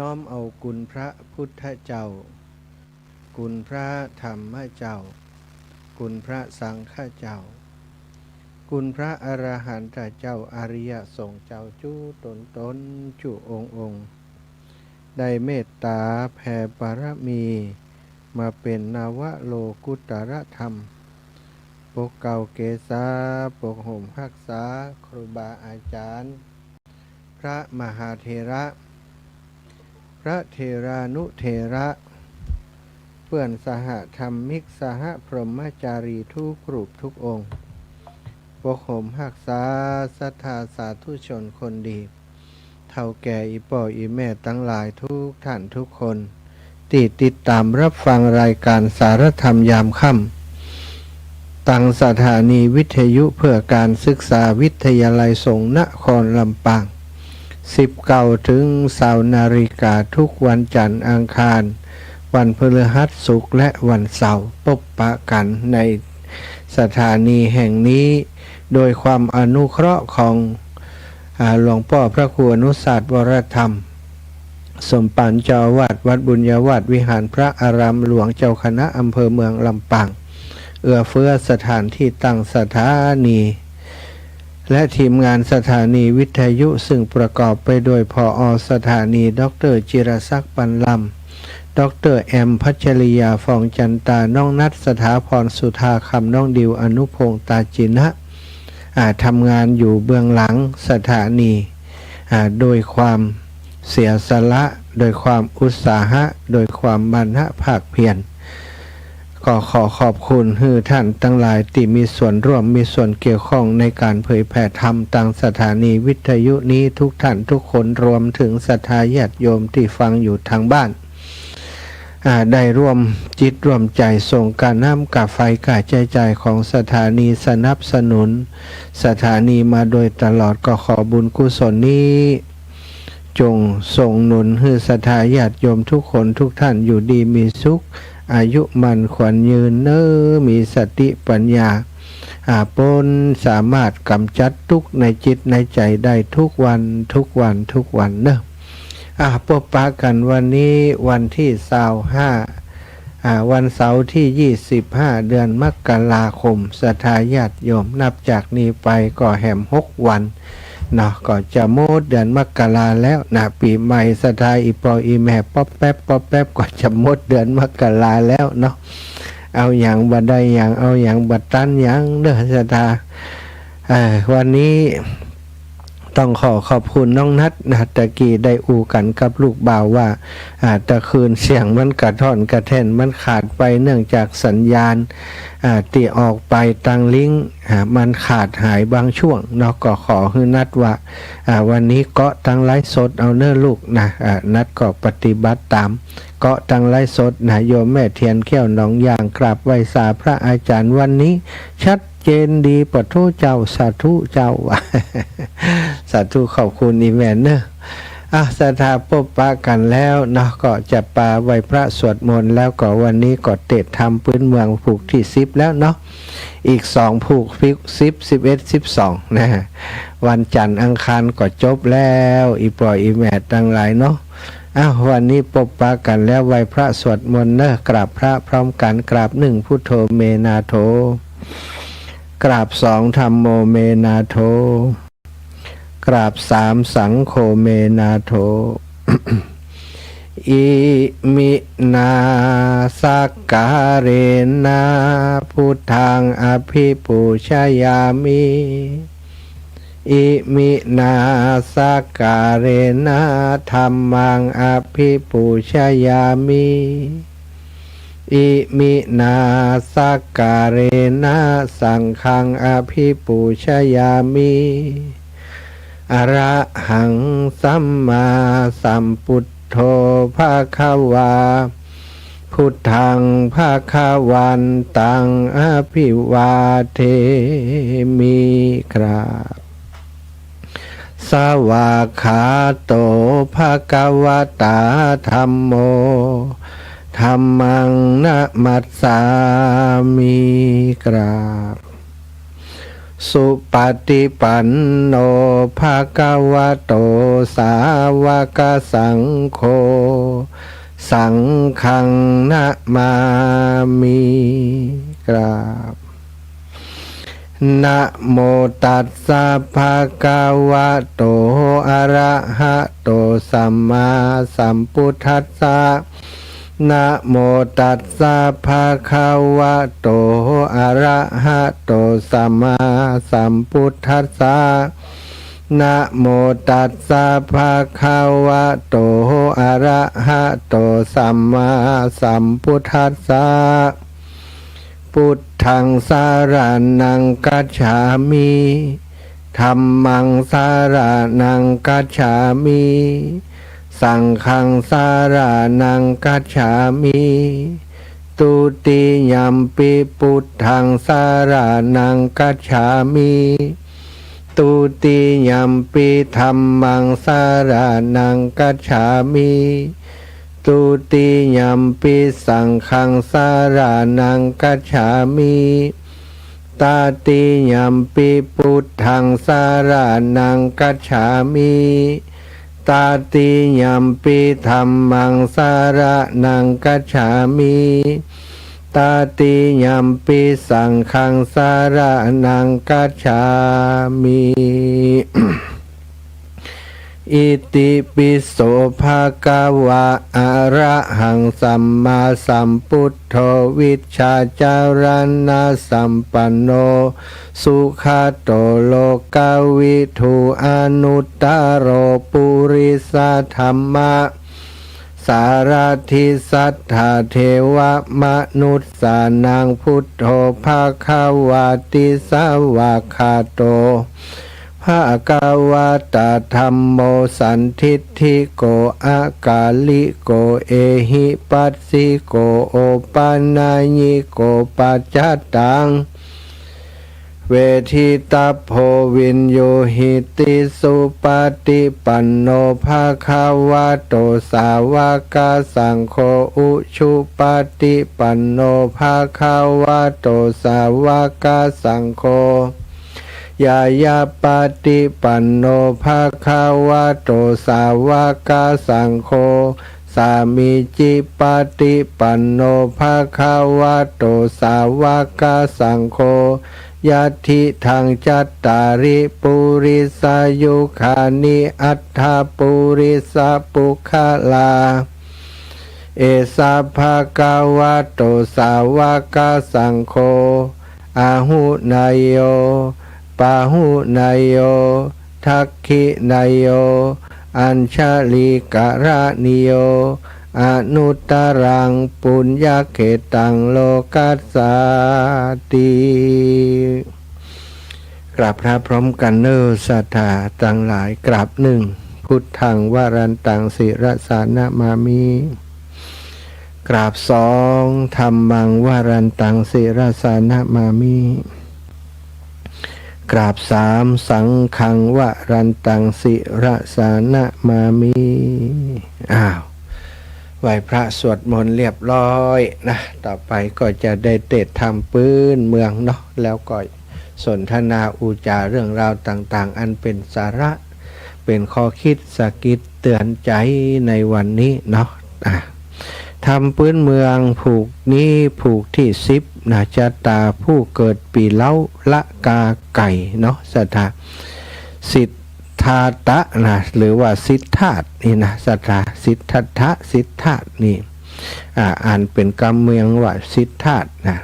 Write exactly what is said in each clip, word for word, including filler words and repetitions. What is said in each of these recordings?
น้อมเอาคุณพระพุทธเจ้า คุณพระธรรมเจ้า คุณพระสังฆเจ้า คุณพระอรหันตเจ้า อริยสงฆ์เจ้า จุ๊ต๋นๆ จุ๊องค์ๆ ได้เมตต๋าแผ่บารมี มาเป๋นนวโลกุตตรธรรม ปกเกล้าเกษา ปกห่มฮักษา ครูบาอาจ๋ารย์ พระมหาเถระ พระเถรานุเถระ เปื้อนสหธรรมิก สหพรหมจารีทุกรูปทุกองค์ ปกห่มฮักษาศรัทธาสาธุชนคนดี เฒ่าแก่อี่ป้ออี่แม่ตังหลายทุกท่านทุกคน ตี้ติดต๋ามฮับฟังรายก๋านสารธรรมยามค่ำ ตางสถานีวิทยุเพื่อการศึกษาวิทยาลัยสงฆ์นครลำปาง สิบเก้าเถิงซาวนาฬิกา ทุกวันจันทร์อังคาร วันพฤหัสศุกร์และวันเสาร์ ปบปะกั๋นในสถานีแห่งนี้ โดยความอนุเคราะห์ของ อ่า หลวงป้อพระครูอนุสาสน์วรธรรม สมภารเจ้าอาวาสวัดบุญญาวาสวิหารพระอารามหลวง เจ้าคณะอำเภอเมืองลำปาง เอื้อเฟื้อสถานที่ตั้งสถานี และทีมงานสถานีวิทยุ ซึ่งประกอบไปด้วย ผอ.สถานี ด็อกเตอร์จิรศักดิ์ ปันลำ ด็อกเตอร์แอม พัชริยา ฟองจันตา น้องนัท สถาพร สุธาคำ น้องดิว อนุพงษ์ ตาจินะ อ่า ทำงานอยู่เบื้องหลังสถานี อ่า โดยความเสียสละ โดยความอุตสาหะ โดยความมานะภาคเพียร ก็ขอขอบคุณหื้อท่านตังหลายตี้มีส่วนร่วม มีส่วนเกี่ยวข้องในก๋านเผยแผ่ธรรมตางสถานีวิทยุนี้ทุกท่านทุกคน รวมเถิงศรัทธาญาติโยมตี้ฟังอยู่ตางบ้าน อ่า ได้ร่วมจิตร่วมใจ๋ส่งก้าน้ำก้าไฟก้าใจ๊จ่ายของสถานีสนับสนุนสถานีมาโดยตลอด ก็ขอบุญกุศลนี้ จงส่งหนุนหื้อศรัทธาญาติโยมทุกคนทุกท่านอยู่ดีมีสุข อายุมั่นขวัญยืนเน้อ มีสติปัญญา อ่า ป๊นสามารถก๋ำจัดตุ๊กข์ในจิตในใจ๋ได้ทุกวัน ทุกวัน ทุกวันเน้อ อ่า ปบปะกั๋นวันนี้วันตี้ซาวห้า อ่า วันเสาร์ตี้ยี่สิบห้า เดือนมกราคม ศรัทธาญาติโยม นับจากนี้ไปก็แหมหกวันเนาะ ก็จะหมดเดือนมกราแล้วนะ ปี๋ใหม่ศรัทธาอี่ป้ออี่แม่ป๊อบแป๊บป๊อบแป๊บ ก็จะหมดเดือนมกราแล้วเนาะ เอาหยังบ่ได้หยัง เอาหยังบ่ตันหยังเน้อศรัทธา เอ่อ วันนี้ ต้องขอขอบคุณน้องนัทนะ ตะกี้ได้อู้กั๋นกับลูกบ่าวว่า อ่า ตะคืนเสียงมันกระท่อนกระแท่น มันขาดไปเนื่องจากสัญญาณ อ่า ตี้ออกไปตางลิงก์ อ่า มันขาดหายบางช่วงเนาะ ก็ขอหื้อนัทว่า อ่า วันนี้เกาะตางไลฟ์สดเอาเน้อลูกนะ อ่า นัทก็ปฏิบัติต๋าม เกาะตางไลฟ์สดนะ โยมแม่เทียนแก้วหนองยาง กราบไหว้สาพระอาจ๋ารย์วันนี้ ชัดเจนดี ปะโธ่เจ้า สาธุเจ้า สาธุ ขอบคุณอี่แม่เน้อ อ่ะ ศรัทธาปบปะกั๋นแล้วเนาะ ก็จะปาไหว้พระสวดมนต์ แล้วก็วันนี้ก็เตสน์ธรรมปื๊นเมืองผูกตี้สิบแล้วเนาะ อีกสองผูก สิบ สิบเอ็ด สิบสอง นะ วันจันทร์อังคารก็จบแล้ว อี่ป้ออี่แม่ตังหลายเนาะ อ้าว วันนี้ปบปะกั๋นแล้ว ไหว้พระสวดมนต์เน้อ กราบพระพร้อมกั๋น กราบหนึ่ง พุทโธ เม นาโถ กราบสอง ธัมโม เม นาโถ กราบสาม สังโฆ เม นาโถ อิมินา สักการะนะ พุทธัง อภิปูชยามิ อิมินา สักการะนะ ธัมมัง อภิปูชยามิ อิมินา สักการะนะ สังฆัง อภิปูชยามิ อะระหัง สัมมาสัมปุทโธ ภะคะวา พุทธัง ภะคะวันตัง อะภิวาเทมิ กราบ สวากขาโต ภะคะวะตา ธัมโม ธัมมัง นะมัสสามิ กราบ สุปฏิปันโน ภะคะวะโต สาวกสังโฆ สังฆังนะมามิ กราบ นะโมตัสสะ ภะคะวะโต อะระหะโต สัมมาสัมพุทธัสสะ นะโมตัสสะ ภะคะวะโต อะระหะโต สัมมาสัมพุทธัสสะ นะโมตัสสะ ภะคะวะโต อะระหะโต สัมมาสัมพุทธัสสะ พุทธัง สะระณัง คัจฉามิ ธัมมัง สะระณัง คัจฉามิ สังฆัง สะระณัง คัจฉามิ ทุติยัมปิ พุทธัง สะระณัง คัจฉามิ ทุติยัมปิ ธัมมัง สะระณัง คัจฉามิ ทุติยัมปิ สังฆัง สะระณัง คัจฉามิ ตติยัมปิ พุทธัง สะระณัง คัจฉามิ ตติยัมปิ ธัมมัง สะระณัง คัจฉามิ ตติยัมปิ สังฆัง สะระณัง คัจฉามิ อิติปิโส ภะคะวะ อะระหัง สัมมาสัมพุทโธ วิชชาจารณสัมปันโน สุขะโต โลกะวิทู อนุตตะโร ปุริสะธัมมะ สาระถิ สัตถาเทวะมนุสสานัง พุทโธ ภะคะวาติ สะวากขาโต ภะคะวะตะ ธัมโม สันทิฏฐิโก อะกาลิโก เอหิปัสสิโก โอปะนะยิโก ปัจจะตัง เวทิตัพโพ วิญญูหิติ สุปะติปันโน ภะคะวะโต สาวะกะสังโฆ อุชุปะติปันโน ภะคะวะโต สาวะกะสังโฆ ญาญาปะติปันโน ภะคะวะโต สาวะกะสังโฆ สามีจิปะติปันโน ภะคะวะโต สาวะกะสังโฆ ยัตถิตัง จัตตาริ ปุริสายุคานิ อัตถะ ปุริสะ ปุคคละ เอสะ ภะคะวะโต สาวะกะสังโฆ อาหุเนยโย ปาหุเนยโย ทักขิเนยโย อัญชลีกะระณีโย อนุตตะรัง ปุญญะเขตัง โลกัสสาติ กราบพระพร้อมกั๋นเน่อ ศรัทธาตังหลาย กราบหนึ่ง พุทธัง วรันตัง ศิรสานะมามิ กราบสอง ธัมมัง วรันตัง ศิรสานะมามิ กราบสาม สังฆัง วรันตัง ศิรสานะมามิ อ้าว ไหว้พระสวดมนต์เรียบร้อยนะ ต่อไปก็จะได้เตะธรรมปื๊นเมืองเนาะ แล้วก็สนทนาอู้จ๋าเรื่องราวต่างๆ อันเป๋นสาระ เป๋นข้อคิดสะกิดเตื๋อนใจ๋ในวันนี้เนาะ อ่ะ ธรรมปื๊นเมืองผูกนี้ผูกตี้สิบนะ จะต๋าผู้เกิดปี๋เล้า ละกาไก่เนาะ ศรัทธา สิทธาตะนะ หรือว่าสิทธาตนี่นะ ศรัทธา สิทธัตถะ สิทธาตนี่ อ่า อ่านเป๋นกำเมืองว่าสิทธาตนะ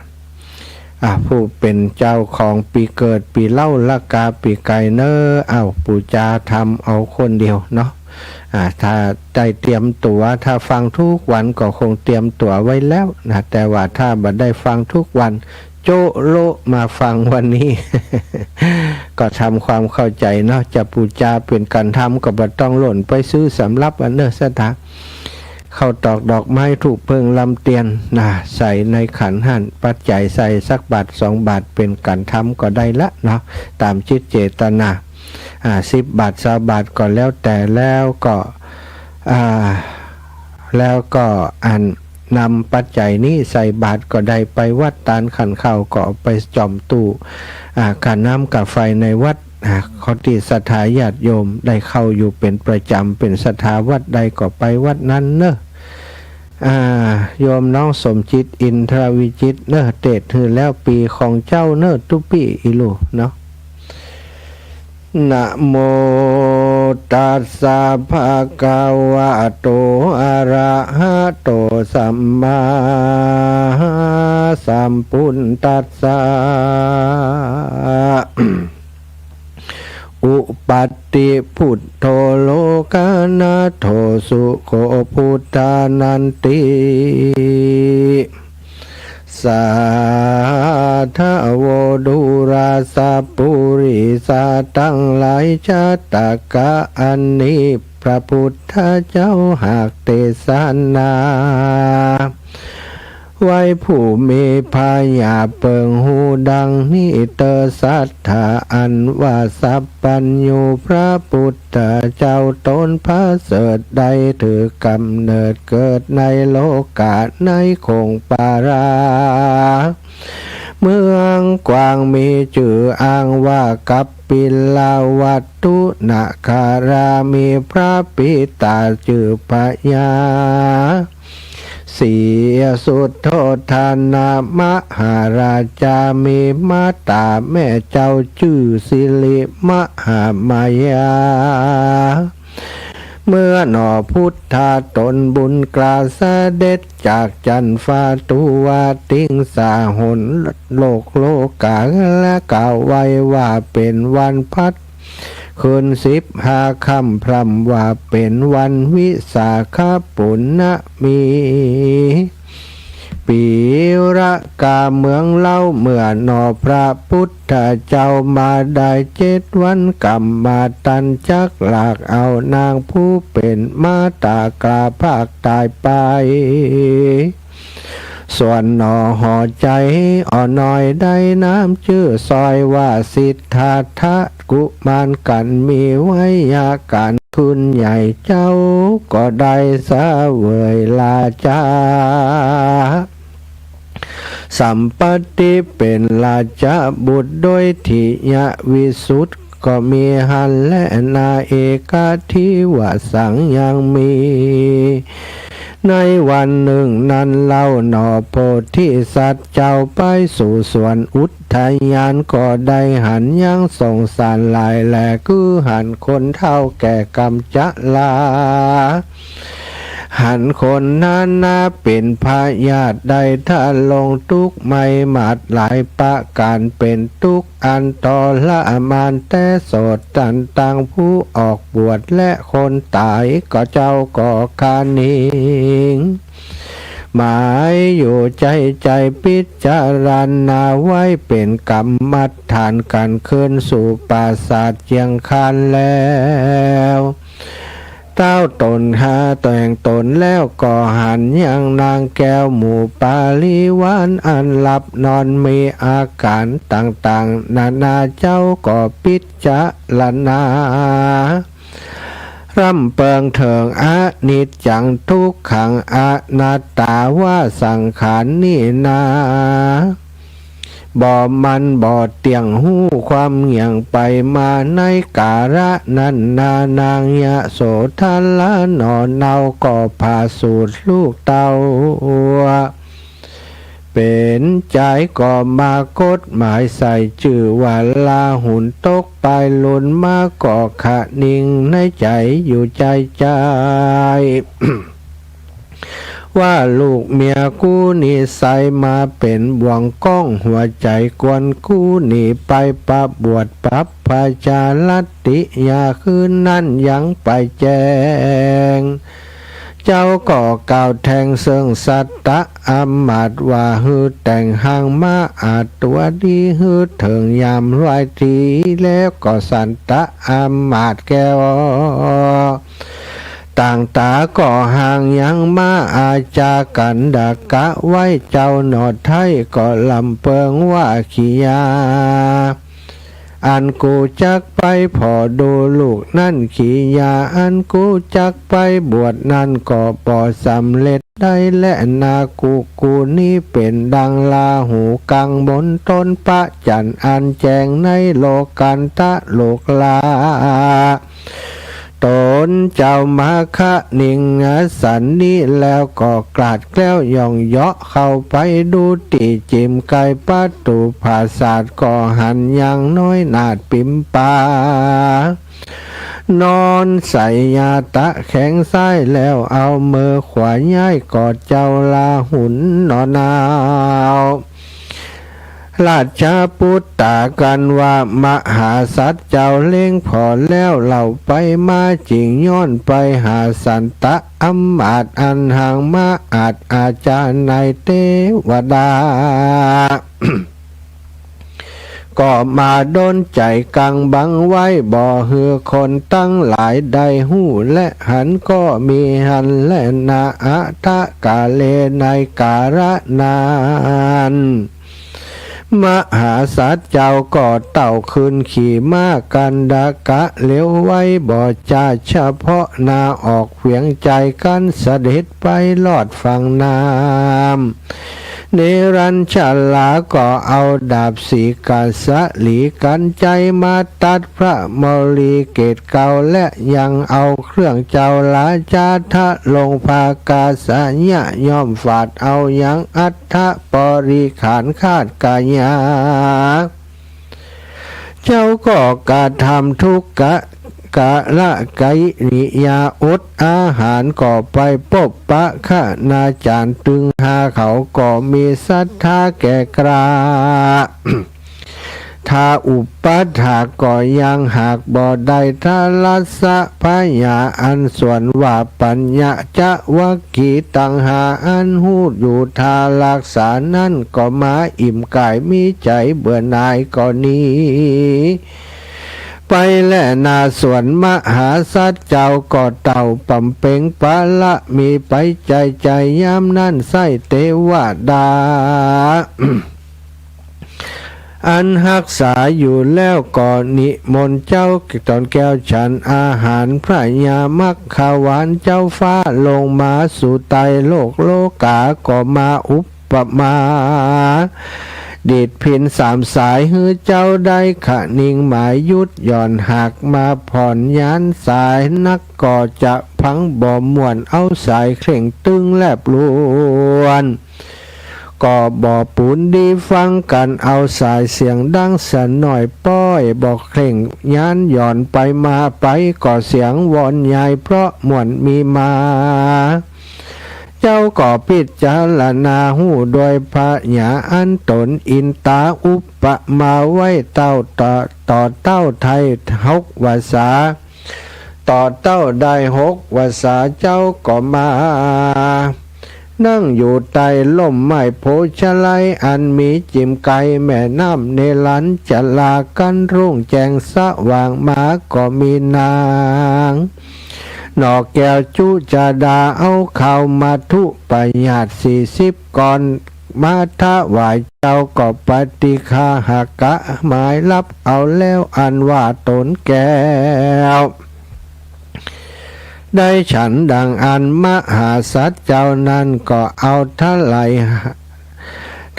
อ่า ผู้เป๋นเจ้าของปี๋เกิดปี๋เล้า ละกาปี๋ไก่เน่อ เอ้า ปู๋จาธรรมเอาคนเดียวเนาะ อ่า ถ้าได้เตรียมตั๋ว ถ้าฟังทุกวันก็คงเตรียมตั๋วไว้แล้วนะ แต่ว่าถ้าบ่ได้ฟังทุกวัน โจ๊ะโละมาฟังวันนี้ ก็ทำความเข้าใจ๋เนาะ จะปู๋จาเป๋นก๋านธรรมก็บ่ต้องล่นไปซื้อสำรับอันเน่อ ศรัทธา ข้าวตอกดอกไม้ธูปเผิ้งลำเตียนนะ ใส่ในขันหั้น ปัจจัยใส่สักบาทสองบาทเป๋นก๋านธรรมก็ได้ละเนาะ ต๋ามจิตเจตนา อ่า สิบบาทซาวบาทก็แล้วแต่ แล้วก็ อ่า แล้วก็อัน นำปัจจัยนี้ใส่บาตรก็ได้ ไปวัดตานขันข้าวก็เอาไปจ่อมตู้ อ่า ค่าน้ำค่าไฟในวัด อ่า ข้อตี้ศรัทธาญาติโยมได้เข้าอยู่เป๋นประจ๋ำ เป๋นศรัทธาวัดใดก็ไปวัดนั้นเนาะ อ่า โยมน้องสมจิต อินทรวิจิตรเนาะ เตสน์หื้อแล้ว ปี๋ของเจ้าเนาะ ตุ๊ปี้ อีลูกเนาะ นะโมตัสสะ ภะคะวะโต อะระหะโต สัมมาสัมพุทธัสสะ อุปัตติพุทโธ โลกานาโถ สุโข พุทธานันติ สาธะโว ดูราสะปุริสะตังหลาย ชาตกะอันนี้ พระพุทธเจ้าหากเตสนา ไว้ผู้มีผญาเปิงฮู้ดังนี้เตอ ศรัทธาอันว่าสัพพัญญู พระพุทธเจ้าต๋นประเสริฐ ได้ถือกำเนิดเกิดในโลกา ในคงปารา เมืองกว้าง มีจื้ออ้างว่ากัปปิลวัตถุนาคารา มีพระปิตาจื้อพญาสีสุทโธทนะมหาราชา มีมาต๋าแม่เจ้าจื้อสิริมหามายา เมื่อหนอพุทธาต๋นบุญกล้าเสด็จจากจันทร์ฟ้า ตุวาติงสาหนโลกโลกา และกล่าวไว้ว่าเป๋นวันพัด คืนสิบห้าค่ำ พร่ำว่าเป๋นวันวิสาขปุณณมี ปี๋ละกาเมืองเล่า เมื่อหนอพระพุทธเจ้ามาได้เจ็ดวัน ก๋ำมาตันจักหลากเอานางผู้เป๋นมาต๋ากล้าภาคตายไป ส่วนหนอหอใจ๋อ่อนน้อยได้นามจื้อสร้อยว่าสิทธัตถะกุมาร กั๋นมีวัยยะก๋านขึ้นใหญ่ เจ้าก็ได้เสวยราชาสัมปัตติ เป๋นราชบุตรโดยทิยวิสุทธิ์ ก็มีหั้นแล นาเอกะทิวสังยังมี ในวันนึ่งนั้นเล่าหนอ โพธิสัตว์เจ้าไปสู่สวนอุทยาน ก็ได้หันยังสงสารหลายแล คือหันคนเฒ่าแก่กำจรา หันคนนานาเป๋นพยาธิ ได้ทะลงทุกข์ไหม้หมาดหลายประก๋าน เป๋นทุกข์อันทรมานแต๊ โสดตันตังผู้ออกบวชและคนต๋าย ก็เจ้าก็คานิง หมายอยู่ใจ๋ใจ๋ พิจารณาไว้เป๋นกรรมฐาน กั๋นคืนสู่ปราสาทเจียงคานแล้ว เต้าต๋นหาแต่งต๋นแล้ว ก็หันยังนางแก้วหมู่ปริวาร อันหลับนอนมีอาก๋านต่างๆ นานา เจ้าก็พิจารณา ร่ำเปิงเถิงอนิจจังทุกขังอนัตตา ว่าสังขารนี้นา บ่มั่นบ่เตี้ยง ฮู้ความเหงี่ยงไปมา ในกาละนั้นนา นางยโสธราหนอ เนาก็ผ่าสูติลูกเต้า เป๋นจายก็มากฎหมายใส่ จื้อว่าลาหุน ตกปายลุนมาก็คะนิงในใจ๋อยู่ใจ๋ใจ๋ ว่าลูกเมียกู้นี้ใส่มาเป๋นบ่วงก้องหัวใจ๋ กวนกู้นี้ไปประบวชปัพพจารัตติยา คืนนั้นยังไปแจ้ง เจ้าก็กล่าวแทงเซิ่งสัตตะอามาตย์ว่า หื้อแต่งหางม้าอาตั๋วดี หื้อเถิงยามไหว้ตี้ แล้วก็สัตตะอามาตย์แก้ว ต่างต๋าก็ห่างยังม้า อาจากันดากะไหว้เจ้าหนอ ไท้ก็ลำเปิงว่าขียา อันกูจักไปผ่อดูลูกนั้น ขียาอันกูจักไปบวชนั้น ก็บ่สำเร็จ ได้แลนา กุกูนี้เป๋นดังราหู๋กังบนต้นพระจั๋นทร์อันแจ้งในโลกัณฑะโลกรา ต๋นเจ้ามาคะนิงสันนี้แล้วก็กราดแคล้วย่องเหยาะเข้าไปดูตี้จิ่มไกประตู๋ผาสาท ก็หันยางน้อยนาถปิมปา นอนใส่ยาตะแขงซ้ายแล้ว เอามือขวาย้ายกอดเจ้าราหุลหนอหนาว ราชปุตตากั๋นว่า มหาสัตว์เจ้าเล็งผ่อแล้ว เล่าไปมาจิ่งย้อนไปหาสันตะอำมาตย์อันหางมาอาจอาจารย์ในเตวดา ก็มาดลใจ๋กังบังไว้ บ่หื้อคนตังหลายได้ฮู้และหัน ก็มีหั้นแลนา อัฏฐกาเล ในกาละนั้น มหาสัตว์เจ้าก็เต้าขึ้นขี่ม้ากันดากะเร็วไว บ่จาเฉพาะนา ออกเวียงใจ๋กั๋นเสด็จไปลอดฝั่งน้ำ เนรัญชราก็เอาดาบสีกาสะหลีกัณฑ์ใจ๊มาตัดพระมลีเกศเกล้า และยังเอาเครื่องเจ้าราชาทะลง ผ้ากาสะยะย้อมฝาดเอายังอัฐบริขารคาดกายา เจ้าก็กระทำทุกกะ กะละกิริยาอดอาหาร ก็ไปปบปะคณาจ๋ารย์ตึงห้า เขาก็มีศรัทธาแก่กล้า ถ้าอุปัฏฐากก็ยังหากบ่ได้ทรัสพญา อันสวนว่าปัญญะจะวัคคีย์ตังห้า อันฮู้อยู่ทารักษานั้น ก็มาอิ่มก๋ายมีใจ๋เบื่อหน่ายก็หนี ไปแลนา ส่วนมหาสัตว์เจ้าก็เต้าบำเพ็งปารมีไปใจ๋ใจ๋ ยามนั้นไส้เตวดา อันฮักษาอยู่แล้วก็นิมนต์เจ้าตนแก้วฉันอาหาร พญามัคควานเจ้าฟ้าลงมาสู่ใต้โลกโลกา ก็มาอุปมา ดีดพิณสามสาย หื้อเจ้าได้คะนิงหมายหยุดหย่อน หากมาผ่อนยานสายนัก ก็จะพังบ่ม่วน เอาสายเคร่งตึงแลบล้วน ก็บ่ปูนดีฟังกั๋น เอาสายเสียงดังสะหน้อย ป้อยบ่เคร่งยานหย่อนไปมาไป ก็เสียงวอนใหญ่เพราะม่วนมีมา เจ้าก็พิจารณาฮู้โดยพญา อันต๋นอินตาอุปมาไว้เต้าต่อ ต่อเต้าไทยหกวาษา ต่อเต้าได้หกวาษา เจ้าก็มา นั่งอยู่ใต้ล่มไม้โพธิ์ชไลย อันมีจิ่มไกแม่น้ำเนรัญชรา กั๋นรุ่งแจ้งสว่างมา ก็มีนาง หน่อแก้วจุจาดา เอาข้าวมัทุปายาตสี่สิบก้อน มาถวายเจ้า ก็ปฏิคาหกะหมายฮับเอาแล้ว อันว่าต๋นแก้ว ได้ฉันดังอั้น มหาสัตว์เจ้านั้นก็เอาทะไหล่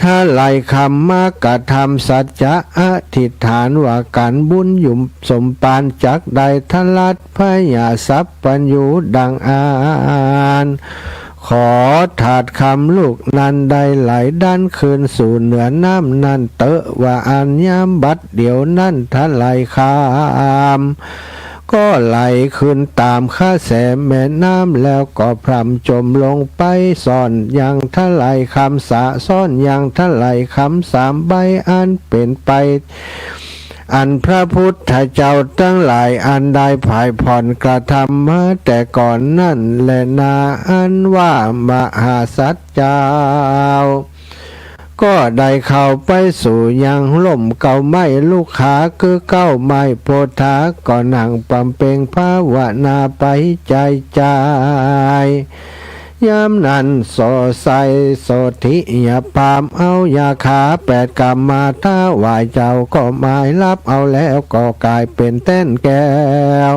ทะไหล่คำมากระทำสัจจะอธิษฐานว่า ก๋านบุญยุมสมปานจักได้ทรัสพญาสัพพัญญูดังอั้น ขอถาดคำลูกนั้นได้ไหลดันคืนสู่เหนือน้ำนั้นเต๊อะ ว่าอั้น ยามบัดเดี๋ยวนั้นทะไหล่คำ ก็ไหลคืนต๋ามกระแสแม่น้ำ แล้วก็พร่ำจมลงไป ซ่อนยังทะไหล่คำสะ ซ่อนยังทะไหล่คำสามใบ อันเป๋นไป อันพระพุทธเจ้าตังหลาย อันได้ผ่ายผ่อนกระทำมาแต่ก่อนนั้นแลนา อันว่ามหาสัตว์เจ้า ก็ได้เข้าไปสู่ยังล่มเก๊าไม้ลุกขา คือเก๊าไม้โพธา ก็นั่งบำเพ็งภาวนาไปใจ๋ใจ๋ ยามนั้นโสไสโสธิยพราหมณ์ เอายาคาแปดกำมาถวายเจ้า ก็หมายฮับเอาแล้ว ก็ก๋ายเป๋นแต้นแก้ว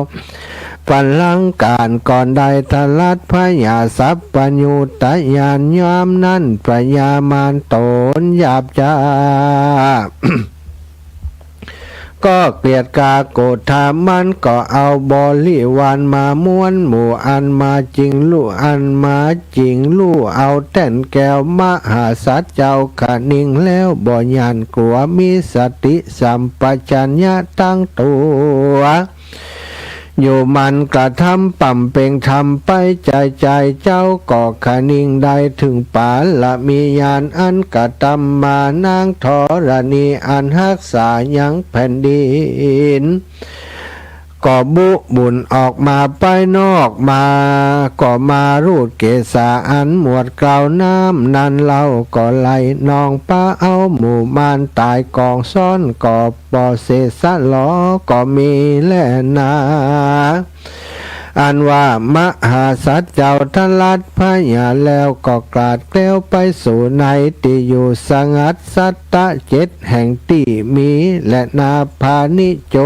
ปัลลังก์ก๋านก่อนได้ทรัสพญาสัพพัญญูตญาณ ยามนั้นพญามารต๋นหยาบจ๊า ก็เกลียดก๋าโกธา มันก็เอาบริวารมาม้วนหมู่ อันมาจิ่งลู่ อันมาจิ่งลู่เอาแต้นแก้ว มหาสัตว์เจ้าคะนิงแล้วบ่หยาดกั๋ว มีสติสัมปชัญญะตั้งตั๋ว อยู่หมั่นกระทำบำเพ็งธรรมไป ใจ๋ใจ๋เจ้าก็คะนิงได้เถิงปารมีญาณ อันกระทำมานางธรณี อันฮักษายังแผ่นดิน ก็บุบุญออกมาไปนอกมา ก็มารูดเกศาอันหมวดกล่าวน้ำนั้นเล่า ก็ไหลนองปะเอาหมู่มารต๋ายก๋องซ้อน ก็บ่เสสะหลอก็มีแลนา อันว่ามหาสัตว์เจ้าทรัสพญาแล้ว ก็กราดแคล้วไปสู่ในตี้อยู่สงัดสัตตะเจ็ดแห่ง ตี้มีแลนา พาณิโจ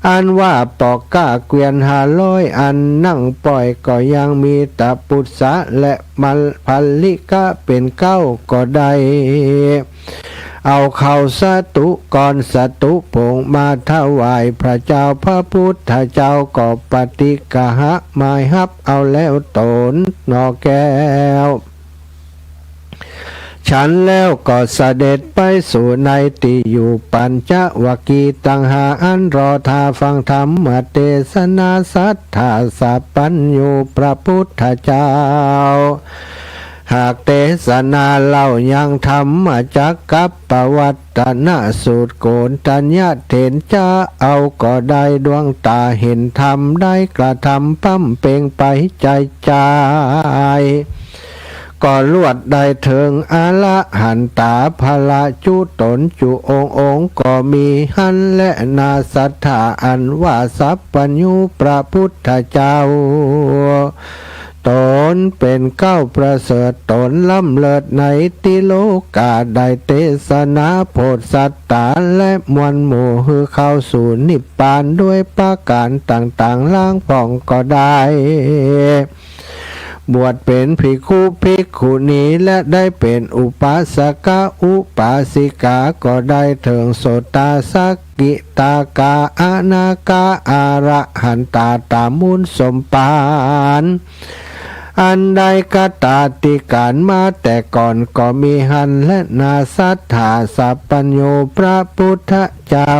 อันว่าปอกก้าเกวียนห้าร้อยอัน นั่งป้อยก็ยังมีตปุสสะและมัลลิกะเป๋นเก๊า ก็ได้เอาข้าวสตุกรณ์สตุผงมาถวายพระเจ้าพระพุทธเจ้า ก็ปฏิกหะหมายฮับเอาแล้วต๋นหน่อแก้ว ฉันแล้วก็เสด็จไปสู่ในตี้อยู่ปัญจวัคคีย์ตังห้า อันรอถ่าฟังธรรมเตสนาสัตถาสัพพัญญูพระพุทธเจ้า หากเตสนาเล่ายังธรรมจักกัปปวัตตนสูตร โกณฑัญญะเถรจะเอาก็ได้ดวงต๋าเห็นธรรม ได้กระทำบำเพ็งไปใจ๋ใจ๋ ก็ลวดได้เถิงอรหันตาผละจุต๋นจุองค์องค์ ก็มีหั้นแลนา สัตถาอันว่าสัพพัญญูพระพุทธเจ้า ต๋นเป๋นเก๊าประเสริฐ ต๋นล้ำเลิศในติโลกา ได้เตสนาโผดสัตตาและมวลหมู่ หื้อเข้าสู่นิพพานด้วยประก๋านต่างๆ ลางพ่องก็ได้ บวชเป๋นภิกขุภิกขุณี และได้เป๋นอุปาสกะอุปาสิกา ก็ได้เถิงโสตาสกิตากาอนาคาอรหันตาต๋ามบุญสมภาร อันได้คตาธิการมาแต่ก่อนก็มีหั้นแลนา สัตถาสัพพัญญูพระพุทธเจ้า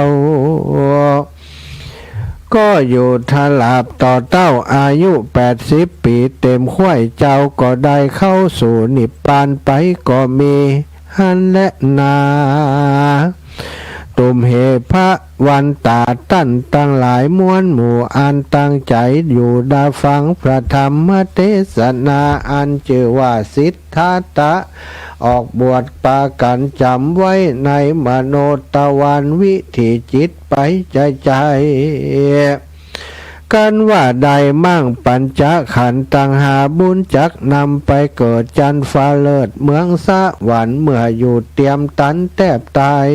ก็อยู่ถลาบต่อเต้าอายุแปดสิบปี๋เต็ม ข้วยเจ้าก็ได้เข้าสู่นิพพานไปก็มีหั้นแลนา ตุมเหภะวันตาต้านตังหลายมวลหมู่ อันตั้งใจ๋อยู่ดาฟังพระธรรมเตสนา อันจื้อว่าสิทธัตถะ ออกบวชปากั๋นจ๋ำไว้ในมโนทวารวิถีจิตไปใจ๋ใจ๋ กันว่าได้มั่งปัญจขันธ์ตังห้า บุญจักนำไปเกิดจั้นฟ้าเลิศเมืองสวรรค์ เมื่ออยู่เตียมตันแตบต๋าย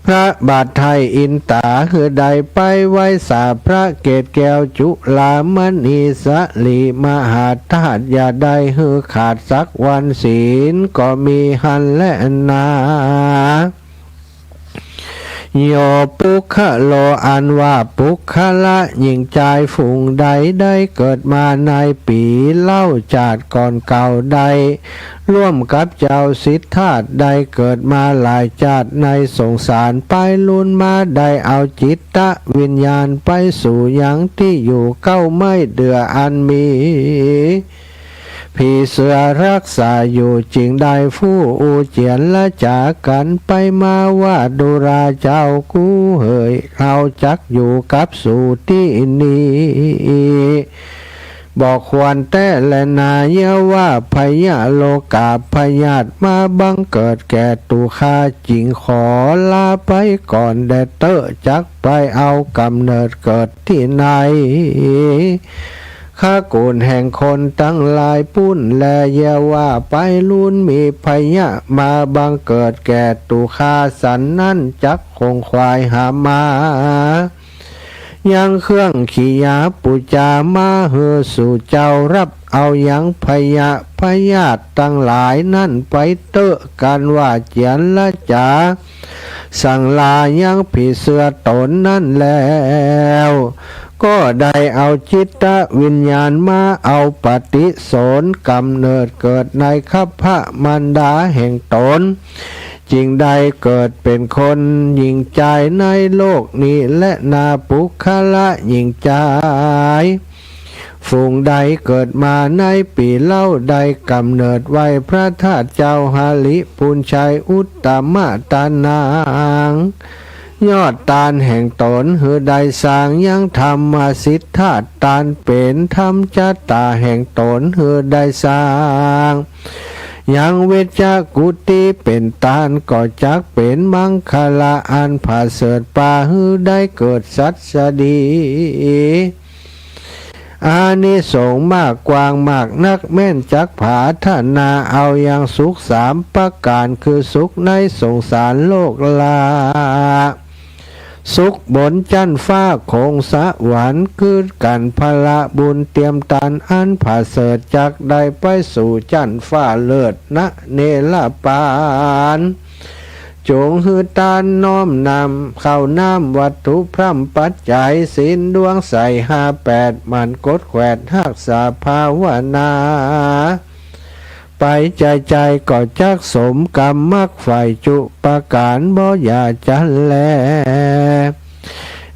พระบาทไทยอินต๋า หื้อได้ไปไหว้สาพระเกศแก้วจุฬามณีสลีมหาธาตุ อย่าได้หื้อขาดสักวันศีลก็มีหั้นแลนา โยปุคคโล อันว่าปุคคละหญิงจายฝูงใด ได้เกิดมาในปี๋เล่าจาติก่อนเก่า ได้ร่วมกับเจ้าสิทธัตถะ ได้เกิดมาหลายจาติในสงสาร ไปลุนมาได้เอาจิตวิญญาณไปสู่ยังตี้อยู่เก๊าไม้เดื่ออันมี ผีเสื้อฮักษาอยู่ จึงได้ฟู่อู้เจียนละจ๋ากั๋นไปมาว่า ดูราเจ้ากู้เหย เฮาจักอยู่กับสูตี้นี้ บ่ควรแต๊แลนา เยียะว่าพยโลกาพยาธิมาบังเกิดแก่ตุข้า จึงขอลาไปก่อนแด่เต๊อะ จักไปเอาก๋ำเนิดเกิดตี้ใน ขกูลแห่งคนตังหลายปู้นแล เยียะว่าไปลุนมีพยาธิมาบังเกิดแก่ตุข้าสันนั้น จักขงขวายหามา ยังเครื่องกิริยาปู๋จามาหื้อสู่เจ้า ฮับเอายังพยา พยาธิตังหลายนั้นไปเต๊อะ กันว่าเจียรจาสังลายังผีเสื้อต๋นนั้นแล้ว ก็ได้เอาจิตวิญญาณมาเอาปฏิสนธกำเนิดเกิดในคัพพมารดาแห่งต๋น จึงได้เกิดเป๋นคนญิงจายในโลกนี้แลนา ปุคคละญิงจาย ฝูงใดเกิดมาในปี๋เล่า ได้ก๋ำเนิดไหว้พระธาตุเจ้าหริปุญชัยอุตตมะตานาง ยอดตานแห่งต๋นหื้อได้สร้าง ยังธรรมสิทธาตานเป๋นธรรมจตาแห่งต๋นหื้อได้สร้าง ยังเวชกุฏิเป๋นตาน ก็จักเป๋นมังคละอันผาเสริฐปาหื้อได้เกิดสัตว์ดี อานิสงส์มากกว้างมากนัก แม่นจักผาถนาเอายังสุขสามประก๋าน คือสุขในสงสารโลกละ สุขบนจั๊นฟ้าของสวรรค์ คือกั๋นผละบุญเตียมตานอันผาเสริฐ จักได้ไปสู่จั๊นฟ้าเลิศนะเนรปาน จงหื้อตานน้อมนำข้าวน้ำวัตถุพร่ำปัจจัย ศีลดวงใสห้าแปด หมั่นกดแขวดฮักษาภาวนา ไปใจ๋ๆ ก็จักสมกำมรรคใฝ่จุประก๋านบ่อย่าจันแล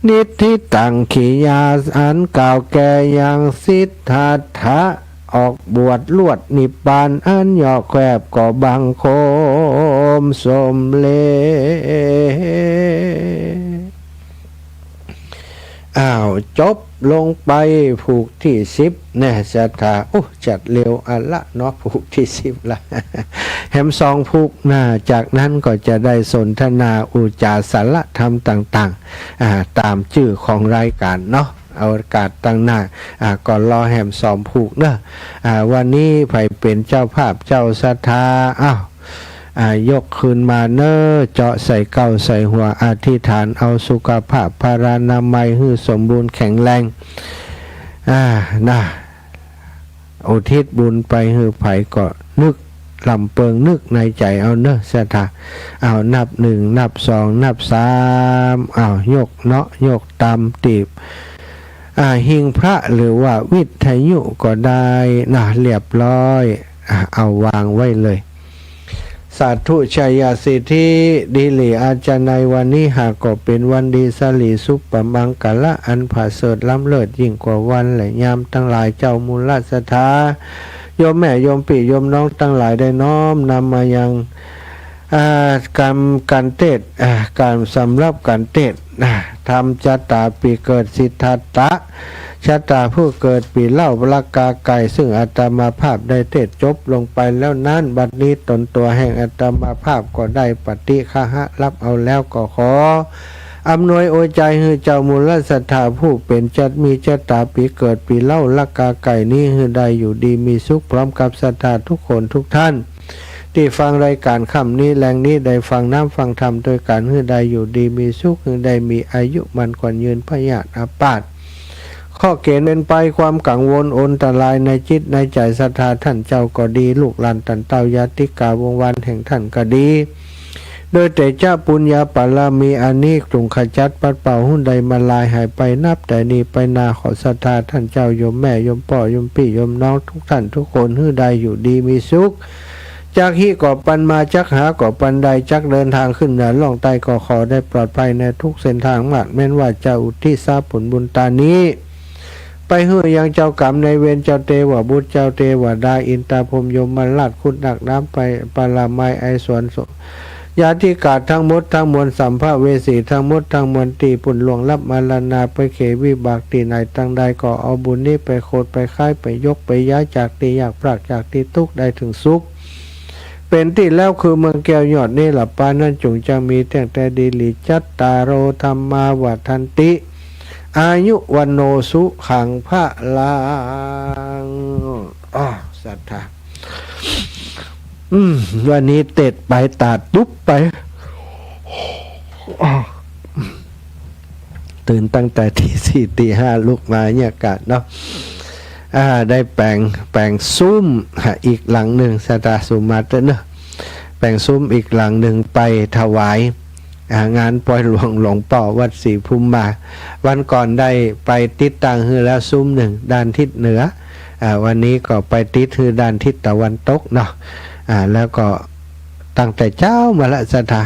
นิทธิตังกิริยาอันกล่าวแก่ยังสิทธัตถะ ออกบวชลวดนิพพานอันยอดแคบ ก็บังคมสมเร็จ อ้าว จบลงไปผูกตี้สิบแน่ศรัทธา โอ้ จัดเร็วอะละเนาะ ผูกตี้สิบละ แหมสองผูกนะ จากนั้นก็จะได้สนทนาอุจจาสารธรรมต่างๆ อ่า ต๋ามจื้อของรายก๋านเนาะ โอกาสตังหน้า อ่า ก็รอแหมสองผูกเนาะ อ่า วันนี้ใผเป๋นเจ้าภาพเจ้าศรัทธา อ้าว อ่า ยกขึ้นมาเน่อ เจาะใส่เก๊าใส่หัว อธิษฐานเอาสุขภาพพลานามัยหื้อสมบูรณ์แข็งแรง อ่า นะ อุทิศบุญไปหื้อใผก็นึกลำเปิงนึกในใจ๋เอาเน่อศรัทธา อ้าว นับหนึ่ง นับสอง นับสาม อ้าว ยกเนาะ ยกต๋ามตี้ อ่า หิ้งพระหรือว่าวิทยุก็ได้นะ เรียบร้อย อ่า เอาวางไว้เลย สาธุ ชัยสิทธิ ดีหลีอาจารย์ ในวันนี้หากก็เป๋นวันดี สะหลีสุปมังคละ อันผาเสริฐล้ำเลิศยิ่งกว่าวันและยามตังหลาย เจ้ามูลศรัทธา โยมแม่ โยมปี้ โยมน้องตังหลายได้น้อมนำมายัง อ่า ก๋าน ก๋านเตสน์ อ่า ก๋านสำหรับก๋านเตสน์ อ่า ธรรมจตาปี๋เกิดสิทธัตถะ ชะตาผู้เกิดปี๋เล่าละกาไก่ ซึ่งอาตมาภาพได้เตสน์จบลงไปแล้วนั้น บัดนี้ต๋นตั๋วแห่งอาตมาภาพก็ได้ปฏิฆะหะฮับเอาแล้ว ก็ขออำนวยอวยใจ๋หื้อเจ้ามูลศรัทธาผู้เป๋นจัต มีจตาปี๋เกิดปี๋เล่าละกาไก่นี้ หื้อได้อยู่ดีมีสุขพร้อมกับศรัทธาทุกคนทุกท่าน ตี้ฟังรายก๋านค่ำนี้แลงนี้ ได้ฟังน้ำฟังธรรมตวยกั๋น หื้อได้อยู่ดีมีสุข หื้อได้มีอายุมั่นขวัญยืน พยาธิอาพาธ ข้อเก๋ณฑ์เวรภัย ความกังวลอันตรายในจิตในใจ๋ศรัทธาต้านเจ้าก็ดี ลูกหลานต้านเต้าญาติกาวงศ์วานแห่งต้านก็ดี โดยเตชะปุญญาบารมีอันนี้ จุ่งขจัดปัดเป่าหื้อได้มาลายหายไป นับแต่นี้ไปหน้า ขอศรัทธาต้านเจ้าโยมแม่โยมป้อโยมปี้โยมน้องทุกท่านทุกคน หื้อได้อยู่ดีมีสุข จักฮิก็ปันมา จักหาก็ปันได้ จักเดินทางขึ้นเหนือล่องใต้ก็ขอได้ปลอดภัยในทุกเส้นทาง หมากแม้นว่าจะอุทิศผลบุญตานี้ ไปหื้อยังเจ้ากรรมนายเวร เจ้าเตวบุตร เจ้าเตวดา อินตาพรหมยมราช คุดนักน้ำไป ปาลามัย ไอสวน ญาติกาตังหมดตังมวล สัมภเวสีตังหมดตังมวล ตี้ผู้ล่วงลับมรณาไป เขวิบัติตี้ไหนตังใด ก็เอาบุญนี้ไปโขดไปขาย ไปยกไปย้าย จากตี้ยากพรากจากตี้ตุ๊กข์ได้เถิงสุข เป๋นตี้แล้วคือเมืองแก้วยอดเนรปานนั้น จุ่งจักมีเตี้ยงแต่ดีหลี จัตตาโร ธัมมา วัฑฒันติ อายุ วัณโณ สุขัง พลัง อ้อ ศรัทธา อืม วันนี้เตสน์ไปต๋าดตุ๊บไป อ้อ ตื่นตั้งแต่ตีสี่ตีห้าลุกมาเยียะก่าเนาะ อ่า ได้แป๋ง แป๋งสุม ฮะ อีกหลังนึ่ง ศรัทธาสุมาเต๊อะเนาะ แป๋งสุมอีกหลังนึ่งไปถวาย อ่า งานปอยหลวงหลวงป้อวัดศรีภูมิมา วันก่อนได้ไปติดตั้งหื้อแล้วสุมนึ่งด้านทิศเหนือ อ่า วันนี้ก็ไปติดหื้อด้านทิศตะวันตกเนาะ อ่า แล้วก็ตั้งแต่เจ๊ามาละศรัทธา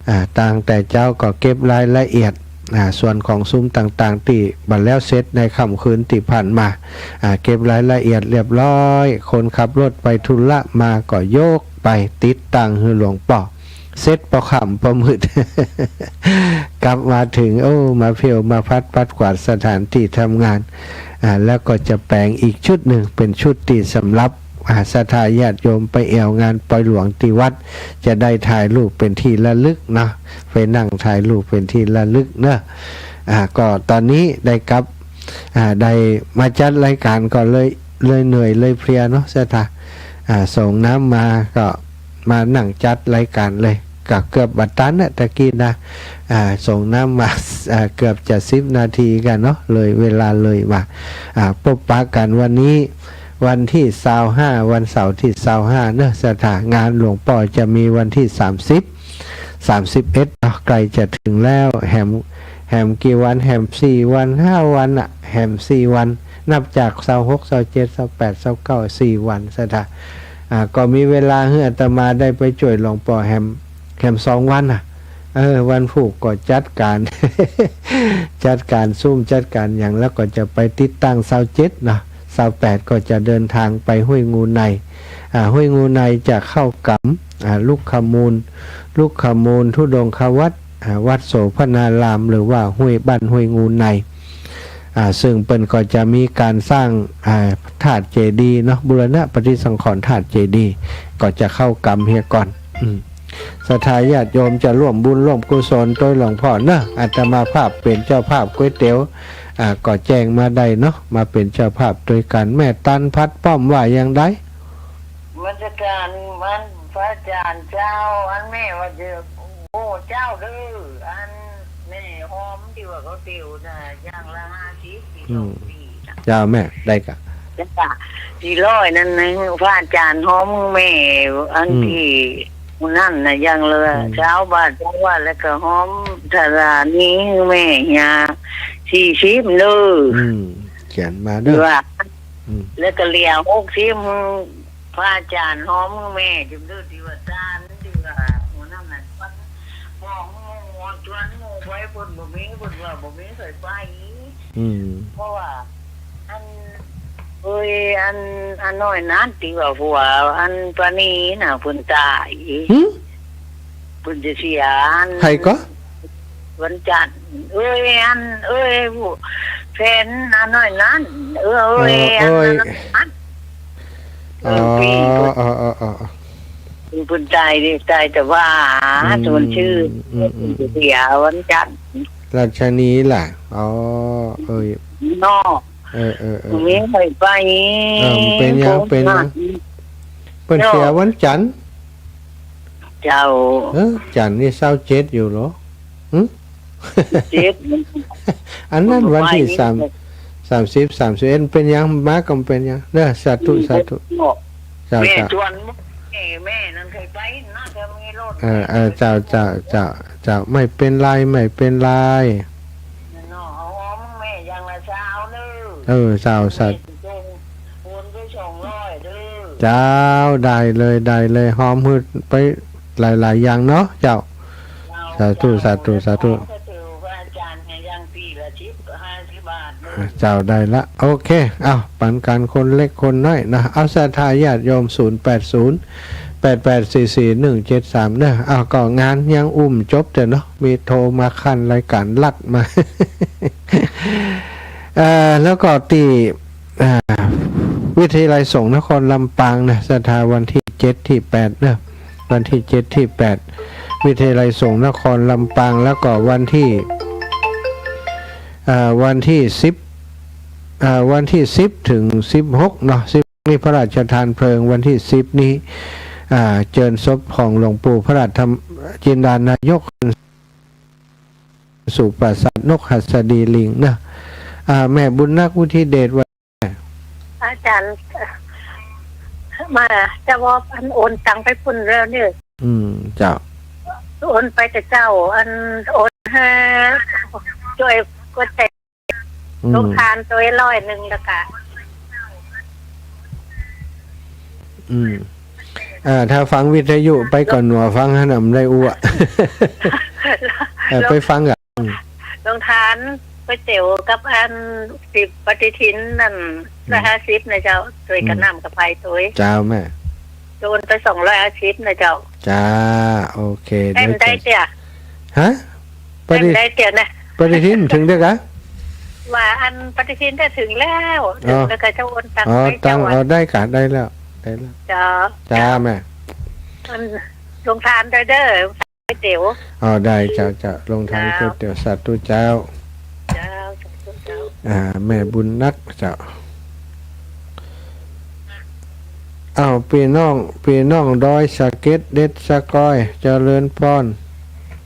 อ่า ตั้งแต่เจ๊าก็เก็บรายละเอียด อ่า ส่วนของสุมต่างๆ ตี้บ่แล้วเสร็จในค่ำคืนตี้ผ่านมา อ่า เก็บรายละเอียดเรียบร้อย คนขับรถไปธุระมาก็ยกไปติดตั้งหื้อหลวงป้อ เสร็จปอค่ำปอมืด กลับมาเถิง โอ้ มาเผี้ยวมาพัดปัดกวาดสถานตี้ทำงาน อ่า แล้วก็จะแป๋งอีกชุดนึ่ง เป๋นชุดตี้สำหรับ อ่า ศรัทธาญาติโยมไปแอ่วงานปอยหลวงตี้วัด จะได้ถ่ายรูปเป๋นตี้ระลึกเนาะ ไปนั่งถ่ายรูปเป๋นตี้ระลึกเนาะ อ่า ก็ต๋อนนี้ได้กลับ อ่า ได้มาจัดรายก๋านก็เลย เลยเหนื่อยเลยเพลียเนาะศรัทธา อ่า ส่งน้ำมาก็มานั่งจัดรายก๋านเลย ก็เกือบบ่ตันนะตะกี้นะ อ่า ส่งน้ำมา อ่า เกือบจะสิบนาทีกั๋นเนาะ เลยเวลาเลยมา อ่า ปบปะกั๋นวันนี้ วันตี้ซาวห้า วันเสาร์ตี้ซาวห้าเนาะศรัทธา งานหลวงป้อจะมีวันตี้สามสิบ สามสิบเอ็ดเนาะ ใกล้จะเถิงแล้ว แหม แหมกี่วัน แหมสี่วัน ห้าวันอะ แหมสี่วัน นับจากซาวหก ซาวเจ็ด ซาวแปด ซาวเก้า สี่วันศรัทธา อ่า ก็มีเวลาหื้ออาตมาได้ไปจ้วยหลวงป้อแหม แหมสองวันน่ะ เออ วันพูกก็จัดก๋าน จัดก๋านสุมจัดก๋านหยัง แล้วก็จะไปติดตั้งซาวเจ็ดเนาะ ซาวแปดก็จะเดินทางไปห้วยงูใน อ่า ห้วยงูในจะเข้ากำ อ่า ลุกขมูล ลุกขมูลธุดงควัตร อ่า วัดโสภณาราม หรือว่าห้วย บ้านห้วยงูใน อ่า ซึ่งเปิ้นก็จะมีก๋านสร้าง อ่า ธาตุเจดีย์เนาะ บูรณะปฏิสังขรณ์ธาตุเจดีย์ ก็จะเข้ากำเหียก่อน อืม ศรัทธาญาติโยมจะร่วมบุญร่วมกุศลตวยหลวงป้อเนาะ อาตมาภาพเป๋นเจ้าภาพก๋วยเตี๋ยว อ่า ก็แจ้งมาได้เนาะ มาเป๋นเจ้าภาพตวยกั๋น แม่ตันพัดป้อมว่าอย่างใด นมัสก๋านอันพระอาจ๋ารย์เจ้า อันแม่ว่าจะ โอ้ เจ้าเด้อ อันแม่หอมตี้ว่าเขาเตียวน่ะ อย่างละห้าสิบ ตี้ อืม สองตี้น่ะ เจ้าแม่ ได้ก่ะ เจ้าค่ะ สี่ร้อยนั้นนะ พระอาจ๋ารย์หอมแม่ อัน อืม ตี้นั้นน่ะ อย่างละ อืม ซาวบาท ซาวบาท แล้วก็หอมธรณีแม่เหีย สี่สิบเด้อ อืม เขียนมาเด้อ ว่า อืม แล้วก็เหลือหกสิบ พระอาจ๋ารย์หอมแม่ จึงดื้อตี้ว่าตานตี้ว่าหัวหน้านั้น บอกหมู่ชวนหมู่ไป เปิ้นบ่มี เปิ้นว่าบ่มีใผไป อืม เพราะว่า อัน เอ้ย อัน อันน้อยนั้นตี้ว่าผัว อันปานีน่ะ เปิ้นต๋าย หึ เปิ้นจะเสีย อัน ใผก่อ วันจันทร์ เอ้ย อัน เอ้ย ผู้ แฟนอันน้อยนั้น เอ้ย เอ้ย อ๋อ อัน เอ้ย อันนั้น เออ อ๋อ ปี๋ อ๋อ อ๋อ อ๋อ เปิ้นต๋ายดิ ต๋ายแต่ว่า อืม ส่วนชื่อ อืม อืม เปิ้นจะเสียวันจันทร์ ราชนีล่ะ อ๋อ เอ้ย เนาะ เออ เออ เออ มีใผไป เออ มันเป๋นหยัง เป๋นหยัง เปิ้นเสียวันจันทร์ เจ้า เออ จันทร์นี่ซาวเจ็ดอยู่เหรอ หึ เจ็ด อันนั้นวันตี้สาม สามสิบ สามสิบเอ็ด เป๋นหยัง มาก็เป๋นหยัง เด้อ สาธุ สาธุ เนาะ เจ้า แม่ เจ้า ชวน แม่ แม่นั้นใผไปน่าจะมีรถ เออ เออ เจ้า เจ้า เจ้า เจ้า ไม่เป๋นไร ไม่เป๋นไร เนาะ เอาหอมแม่อย่างละซาวเด้อ เออ เจ้า สาธุ แม่สิส่งโอนไปสองร้อยเด้อ เจ้า ได้เลย ได้เลย หอมหื้อไปหลายๆ อย่างเนาะ เจ้า เจ้า สาธุ เจ้า สาธุ สาธุ สาธุ พระอาจ๋ารย์เนี่ยอย่างตี้ละสิบ ห้าสิบบาทเด้อ อ่ะ เจ้า ได้ละ โอเค เอ้า ปันกั๋นคนเล็กคนน้อยนะ เอา ศรัทธาญาติโยม ศูนย์แปดศูนย์ แปดแปดสี่สี่หนึ่งเจ็ดสาม เนาะ เอ้า ก็งานยังอุ้มจบเตื้อเนาะ มีโทรมาขั้นรายก๋านลัดมา เอ่อ แล้วก็ตี้ อ่า วิทยาลัยสงฆ์นครลำปางนะ ศรัทธา วันตี้เจ็ดตี้แปดเนาะ วันตี้เจ็ดตี้แปด วิทยาลัยสงฆ์นครลำปาง แล้วก็วันตี้ อ่า วันตี้สิบ อ่า วันตี้สิบเถิงสิบหกเนาะ สิบ นี่พระราชทานเพลิง วันตี้สิบนี้ อ่า เจิญศพของหลวงปู่พระราชธรรม จินดานายก สู่ปราสาทนกหัสดีลิงนะ อ่า แม่บุญนัก วุฒิเดช ว่า อาจ๋ารย์ มา จะว่าอันโอนตังค์ไปปุ้นแล้วเนี่ย อืม เจ้า โอนไปแต่เจ๊า อันโอนหื้อ จ้วยก๋วยเตี๋ยว อืม โรงทานตวยร้อยนึ่งแล้วก็ อืม อ่า ถ้าฟังวิทยุไปก่อนหนัวฟังหั้นน่ะ บ่ได้อู้อะ เออ ไปฟังก่อน อืม โรงทานก๋วยเตี๋ยวกับอันสิบปฏิทินนั่น อืม ร้อยห้าสิบนะเจ้า ตวยกับ อืม น้ำกับไฟตวย เจ้าแม่ โอนไปสองร้อยห้าสิบนะเจ้า จ้า โอเค แต้ม เดี๋ยวจะ ได้เตี้ย ฮะ ปฏิ แต้มได้เตี้ยนะ ปฏิทินเถิงเตื้อกะ ว่าอันปฏิทินจะเถิงแล้ว อ๋อ เถิงแล้วก็จะโอนตังค์ อ๋อ ไป ตังค์ เจ้า อ๋อ ได้กะ ได้แล้ว ได้แล้ว เจ้า จ้าแม่ อันโรงทานตวยเด้อ ก๋วยเตี๋ยว อ๋อ ได้ เจ้า เจ้า โรงทาน เจ้า ก๋วยเตี๋ยว สาธุเจ้า เจ้า สาธุเจ้า อ่า แม่บุญนักเจ้า อ้าว ปี้น้อง ปี้น้องดอยสะเก็ด เด็ดสะกอย เจริญพร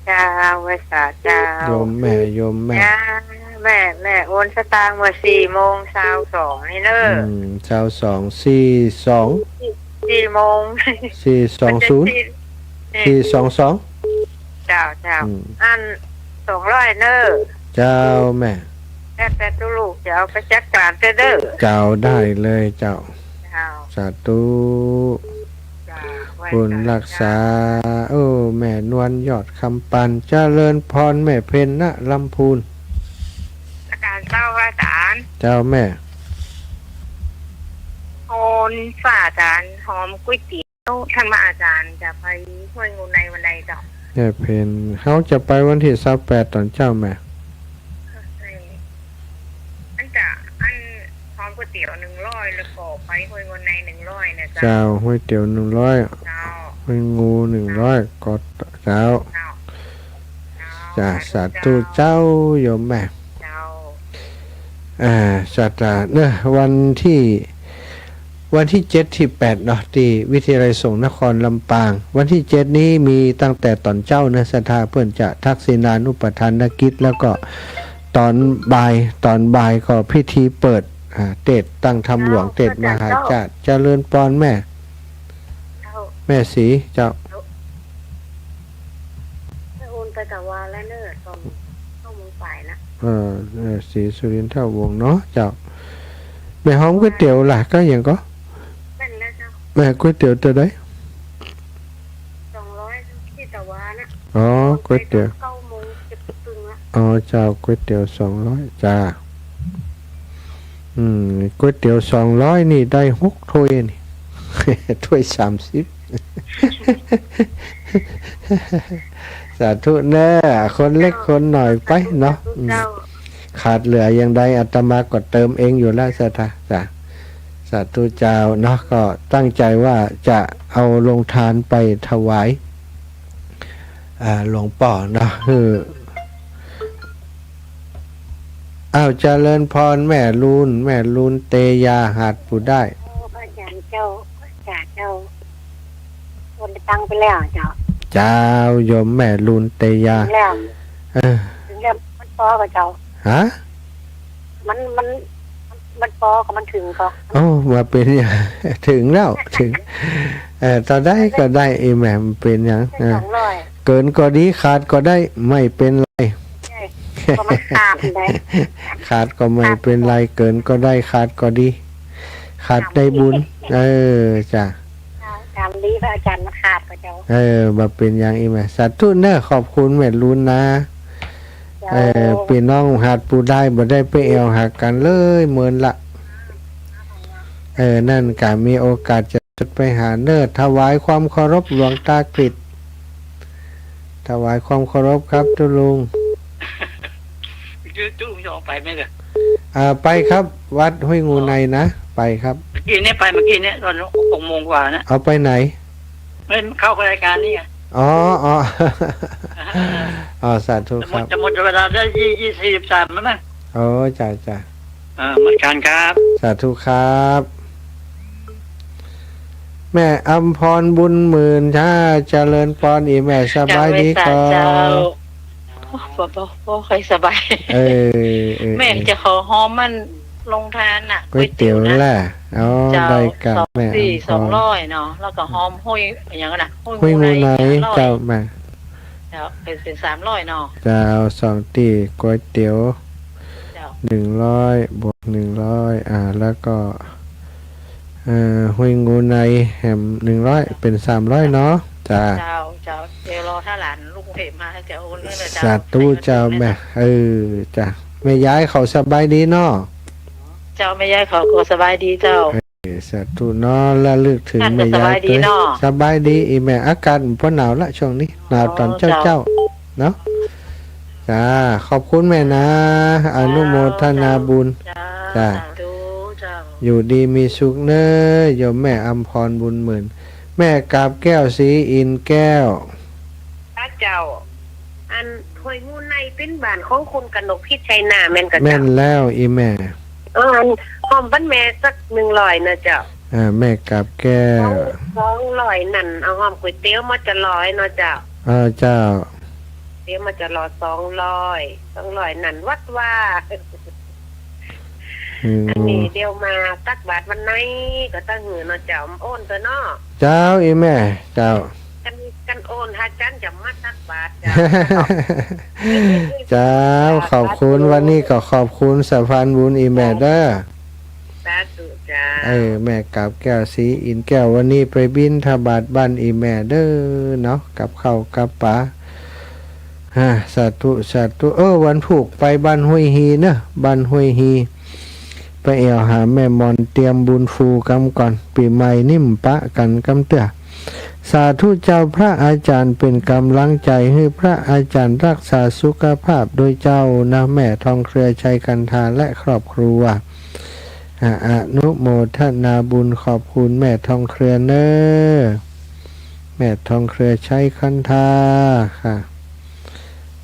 เจ้า ไหว้สาเจ้า โยมแม่ โยมแม่ จ้า แม่ แม่โอนสตางค์เมื่อสี่โมงซาวสองนี่เนอะ อืม ซาวสอง สี่สอง สี่ สี่โมง สี่สองศูนย์ สี่ สี่สองสอง เจ้า เจ้า อืม อันสองร้อยเนอะ เจ้าแม่ แล้วแต่ตุ๊ลูกจะเอาไปจัดก๋านเต้อเด้อ เจ้า ได้เลยเจ้า เจ้า สาธุ เจ้า ไหว้ บุญรักษา เจ้า โอ้ แม่นวลยอดคำปัน เจริญพร แม่เพ็ญ ณ ลำพูน อาจ๋ารย์เจ้า อาจ๋ารย์ เจ้าแม่ โอนฝากอาจ๋ารย์หอมก๋วยเตี๋ยว ท่านว่าอาจ๋ารย์จะไปห้วยงูในวันใดเจ้า แม่เพ็ญ เฮาจะไปวันตี้ซาวแปดต๋อนเจ๊าแม่ อันจะ อันหอมก๋วยเตี๋ยวหนึ่งร้อย แล้วก็ไปห้วยงูในหนึ่งร้อยนะเจ้า เจ้า ก๋วยเตี๋ยวหนึ่งร้อย เจ้า ห้วยงูหนึ่งร้อย ก็เจ้า เจ้า เจ้า จ้า สาธุเจ้า โยมแม่ เจ้า อ่า ศาสตรา เนอะ วันตี้ วันตี้เจ็ดตี้แปดเนาะ ตี้วิทยาลัยสงฆ์นครลำปาง วันตี้เจ็ดนี้มีตั้งแต่ต๋อนเจ๊าเนอะ ศรัทธาเปิ้นจะทักษิณานุปทานกิจ แล้วก็ต๋อนบ่าย ต๋อนบ่ายก็พิธีเปิด อ่า เตสน์ตั้งธรรมหลวง เจ้า เตสน์มหาจาตุ เจ้า เจริญพรแม่ เจ้า แม่ศรี เจ้า เจ้า โอนไปตะวาแล้วเนอะ ต๋อนเก้าโมงปลายนะ เออ เออ ศรีสุรินทวงศ์เนาะ เจ้า แม่หอมก๋วยเตี๋ยวล่ะ ก็หยังก็ แม่นแล้วเจ้า แม่ก๋วยเตี๋ยวเต้าใด สองร้อยตี้ตะวานะ อ๋อ ก๋วยเตี๋ยว เก้าโมงเจ็ดครึ่งละ อ๋อ เจ้า ก๋วยเตี๋ยวสองร้อย จ้า อืม ก๋วยเตี๋ยวสองร้อยนี่ได้หกถ้วยนี่ ถ้วยสามสิบ สาธุเนอะ คนเล็กคนน้อยไปเนาะ อืม ขาดเหลืออย่างใดอาตมาก็เติมเองอยู่แล้ว ศรัทธา จ้ะ สาธุเจ้าเนาะ ก็ตั้งใจว่าจะเอาโรงทานไปถวาย อ่า หลวงป้อเนาะ คือ อ้าว เจริญพรแม่ลูน แม่ลูนเตยา หาดปู่ด้าย โอ้ พระอาจ๋ารย์เจ้า พระอาจ๋ารย์เจ้า โอนตังค์ไปแล้วเจ้า เจ้า โยมแม่ลูนเตยา ถึงแล้ว เออ ถึงแล้ว มันปอก่อเจ้า ฮะ มัน มัน มันปอก่อ มันเถิงก่อ โอ้ บ่าเป๋นหยัง เถิงแล้ว เถิง เออ เต้าใดก็ได้ อีแม่ บ่าเป๋นหยัง เออ สองร้อย เกินก็ดี ขาดก็ได้ ไม่เป็นไร ใช่ ก็มันขาดได้ ขาดก็ไม่เป็นไร เกินก็ได้ ขาดก็ดี ขาดได้บุญ เออ จ้ะ ตามนี้พระอาจ๋ารย์มาขาดก่อเจ้า เออ บ่าเป๋นหยัง อีแม่ สาธุเนอะ ขอบคุณแม่ลูนนะ เจ้า เออ ปี้น้องหาดปู่ด้ายบ่ได้ไปแอ่วหากั๋นเลย เมินละ เออ นั่นกะมีโอกาสจะไปหาเนอะ ถวายความเคารพหลวงตากฤษ ถวายความเคารพครับตุ๊ลุง ตุ๊ลุงจะออกไปไหมล่ะ อ่า ไปครับ วัดห้วยงูในนะ ไปครับ เมื่อกี้เนี่ยไป เมื่อกี้เนี่ยตอนหกโมงกว่านะ เอาไปไหน ไม่ เข้ารายการนี่ไง อ๋อ อ๋อ อ๋อ สาธุครับ จะหมด จะหมดเวลาได้ยี่ ยี่สิบสามแล้วมั้ง โอ้ จ้ะ จ้ะ อ่า หมดการครับ สาธุครับ แม่อำพรบุญหมื่น จ้า เจริญพร อีแม่ สบายดีก่อ เจ้า บ่ บ่ บ่ค่อยสบาย เออ เออ แม่ เออ จะขอหอมมันโรงทานน่ะ ก๋วยเตี๋ยว ก๋วยเตี๋ยวน่ะ ล่ะ อ๋อ เจ้า ได้กะ สอง แม่ ตี้ อำพร สองร้อยเนาะ แล้วก็หอมห้วย อะหยังนะ ห้วย ห้วย งูใน งูใน ห้าร้อย เจ้า แม่ เจ้า เป๋น เป๋น สามร้อยเนาะ เจ้า สองตี้ ก๋วยเตี๋ยว เจ้า หนึ่งร้อย บวก หนึ่งร้อย อ่า แล้วก็ เอ่อ ห้วยงูในแหม หนึ่งร้อย เป๋น สามร้อยเนาะ จ้า เจ้า เจ้า เดี๋ยวรอถ้าหลานลูกกรุงเทพฯมา จะโอนเงินเลยเจ้า สาธุเจ้าแม่ เออ จ้า แม่ยายเขาสบายดีเนาะ เจ้า แม่ยายเขาก็สบายดีเจ้า เออ สาธุเนาะ ระลึกเถิง ท่านก็ แม่ยาย สบายดีเนาะ สบายดี อีแม่ อากาศบ่หนาวละช่วงนี้ หนาวต๋อน อ๋อ เจ๊า เจ้า เนาะ จ้า ขอบคุณแม่นะ อนุโมทนาบุญ เจ้า จ้า สาธุเจ้า อยู่ดีมีสุขเน้อ โยมแม่อำพร บุญหมื่น แม่กาบแก้ว ศรีอินทร์แก้ว พระเจ้า อันห้วยงูในเป๋นบ้านของคุณกนกพิชัยนา แม่นก่อเจ้า แม่นแล้ว อีแม่ เออ อันหอมปันแม่สักหนึ่งร้อยนะเจ้า อ่า แม่กาบแก้ว สอง สองร้อยนั่น เอาหอมก๋วยเตี๋ยวมาจะร้อยเนาะเจ้า เออ เจ้า เตี๋ยวมาจะร้อย สองร้อย สองร้อยนั่นวัดว่า อืม อันนี้เดี๋ยวมาตักบาตรวันไหนก็ตักหื้อเนาะเจ้า โอนเถอะเนาะ เจ้า อีแม่ เจ้า กัน กันโอน หาจันจะมาตักบาตรเจ้า เจ้า ขอบคุณ วันนี้ก็ขอบคุณสะพานบุญอีแม่เด้อ สาธุเจ้า เออ แม่กาบแก้ว ศรีอินทร์แก้ว วันนี้ไปบิณฑบาตบ้านอีแม่เด้อเนาะ กับข้าวกับป๋า ฮะ สาธุ สาธุ เออ วันพูกไปบ้านห้วยฮีเนอะ บ้านห้วยฮี ไปแอ่วหาแม่มอน เตรียมบุญฟูกำก่อน ปี๋ใหม่นี้บ่ปะกั๋นกำเตื้อ สาธุเจ้า พระอาจารย์เป๋นก๋ำลังใจ๋หื้อ พระอาจารย์รักษาสุขภาพโดยเจ้านะ แม่ทองเครือ ชัยคันธา และครอบครัว อ่ะ อนุโมทนาบุญ ขอบคุณแม่ทองเครือเน้อ แม่ทองเครือ ชัยคันธา ค่ะ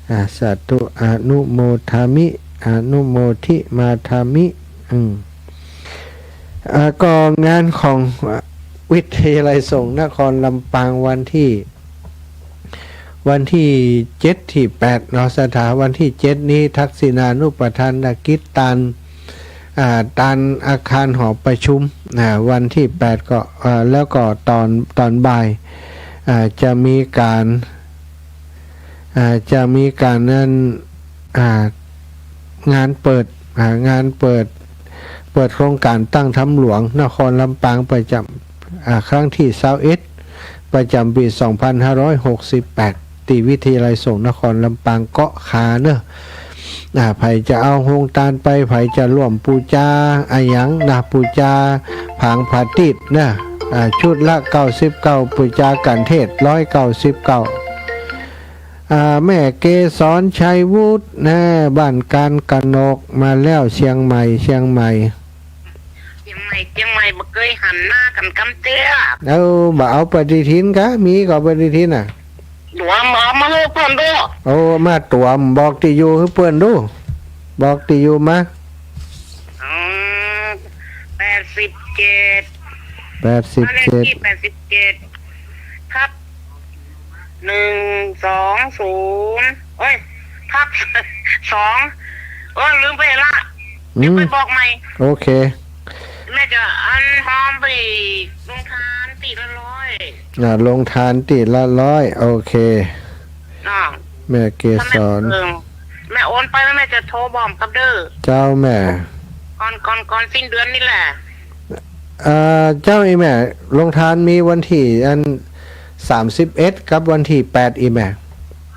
อ่า สาธุ อนุโมทามิ อนุโมทิมาทามิ อืม อ่า ก็งานของวิทยาลัยสงฆ์นครลำปางวันที่ วันที่เจ็ด ที่แปดเนาะ สถา วันที่เจ็ดนี้ ทักษิณานุปทานกิจตาน อ่า ตานอาคารหอประชุม อ่า วันที่แปดก็ อ่า แล้วก็ตอน ตอนบ่าย อ่า จะมีก๋าน อ่า จะมีก๋านนั่น อ่า งานเปิด อ่า งานเปิด เปิดโครงก๋านตั้งถ้ำหลวงนครลำปางประจ๋ำ อ่า ครั้งที่ซาวเอ็ด ประจ๋ำปี๋สองพันห้าร้อยหกสิบแปด ตี้วิทยาลัยสงฆ์นครลำปางเกาะขาเนอะ อ่า ใผจะเอาโฮงตานไป ใผจะร่วมปู๋จาอะหยังนะ ปู๋จาผางผาตีบนะ อ่า ชุดละเก้าสิบเก้า ปู๋จากัณฑ์เทศน์ ร้อยเก้าสิบเก้า อ่า แม่เกสร ชัยวุฒิ นะ บ้านการกนก มาแล้ว เชียงใหม่ เชียงใหม่ เจียงใหม่ เจียงใหม่ บ่เกยหันหน้ากั๋นกำเตื้อ เออ บ่เอาปฏิทินกะ มีก่อปฏิทินน่ะ ตั๋วมา มาหื้อเปิ้นดู โอ้ มาตั๋ว บอกตี้อยู่หื้อเปิ้นดู บอกตี้อยู่มา อืม แปดสิบเจ็ด แปดสิบเจ็ด บ้านเลขตี้แปดสิบเจ็ด ทับ หนึ่งสองศูนย์ เอ้ย ทับ สอง เออ ลืมไปละ อืม เดี๋ยวไปบอกใหม่ โอเค แม่จะอันหอมไปโฮงตานตี้ละร้อย อ่า โฮงตานตี้ละร้อย โอเค เนาะ แม่เกสร ถ้าแม่ เออ แม่โอนไปแล้วแม่จะโทรบอกกับเด้อ เจ้าแม่ ก่อน ก่อน ก่อนสิ้นเดือนนี่แหละ เอ่อ เจ้า อีแม่ โฮงตานมีวันตี้อัน สามสิบเอ็ด กับวันตี้แปด อีแม่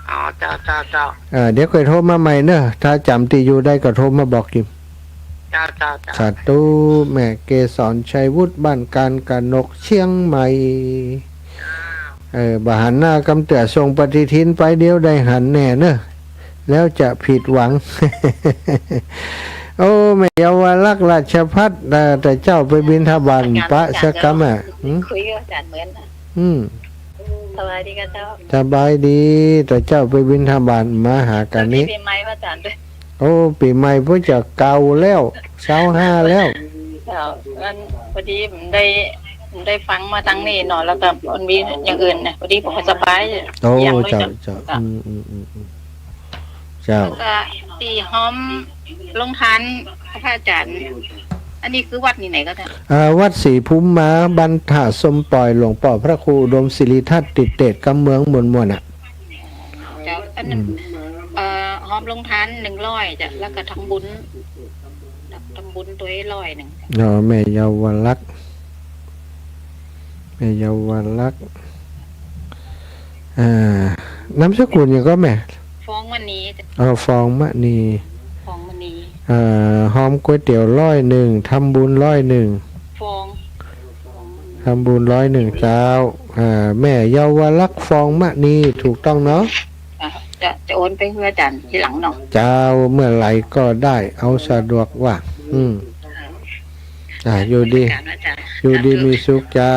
อ๋อ เจ้า เจ้า เจ้า เอ่อ เดี๋ยวค่อยโทรมาใหม่เนอะ ถ้าจ๋ำตี้อยู่ได้ก็โทรมาบอกกิ๋ม เจ้า เจ้า เจ้า สาธุ แม่เกสร ชัยวุฒิ บ้านการกนก เชียงใหม่ เออ บ่หันหน้ากำเตื้อ ส่งปฏิทินไป เดี๋ยวได้หันแน่เนอะ แล้วจะผิดหวัง โอ้ แม่เยาวลักษณ์ ราชภัฏ เอ่อ แต่เจ้าไปบิณฑบาต อาจ๋ารย์ ปะสักกำอะ อาจ๋ารย์ หืม คุยกับอาจ๋ารย์เหมือนนะ อืม สบายดีกะเจ้า สบายดี แต่เจ้าไปบิณฑบาต มาหากั๋นนี้ สวัสดีปี๋ใหม่อาจ๋ารย์ด้วย โอ้ ปี๋ใหม่เปิ้นจะเก่าแล้ว ซาวห้าแล้ว เจ้า อัน พอดีผมได้ ผมได้ฟังมาตางนี้เนาะ แล้วก็มันมีอย่างอื่นนะ พอดีผมก็สบาย โอ้ อย่างน้อย เจ้า ก็ เจ้า เจ้า อืม อืม อืม อืม เจ้า แล้วก็ตี้ฮ้อมโฮงตาน พระอาจ๋ารย์ อันนี้คือวัดนี่ไหนก็เจ้า อ่า วัดศรีภูมิมา บ้านท่าส้มป่อย หลวงป้อพระครูอุดมสิริทัตติเตศกำเมืองม่วนๆ น่ะ เจ้า อันนั้น อืม เอ่อ ฮ้อมโฮงตานหนึ่งร้อยเจ้า แล้วก็ทำบุญ ทำบุญตวยร้อยนึ่ง อ๋อ แม่เยาวลักษณ์ แม่เยาวลักษณ์ อ่า นามสกุลหยังก่อแม่ ฟองมณีเจ้า อ๋อ ฟองมณี ฟองมณี อ่า ฮ้อมก๋วยเตี๋ยวร้อยนึ่ง ทำบุญร้อยนึ่ง ฟอง ทำบุญร้อยนึ่งเจ้า อ่า แม่เยาวลักษณ์ ฟองมณี ถูกต้องเนาะ อ่ะ จะ จะโอนไปหื้ออาจ๋ารย์ทีหลังเนาะ เจ้า เมื่อไหร่ก็ได้ เอาสะดวกว่า อืม อ่า อยู่ดี อาจ๋ารย์ อยู่ดีมีสุขเจ้า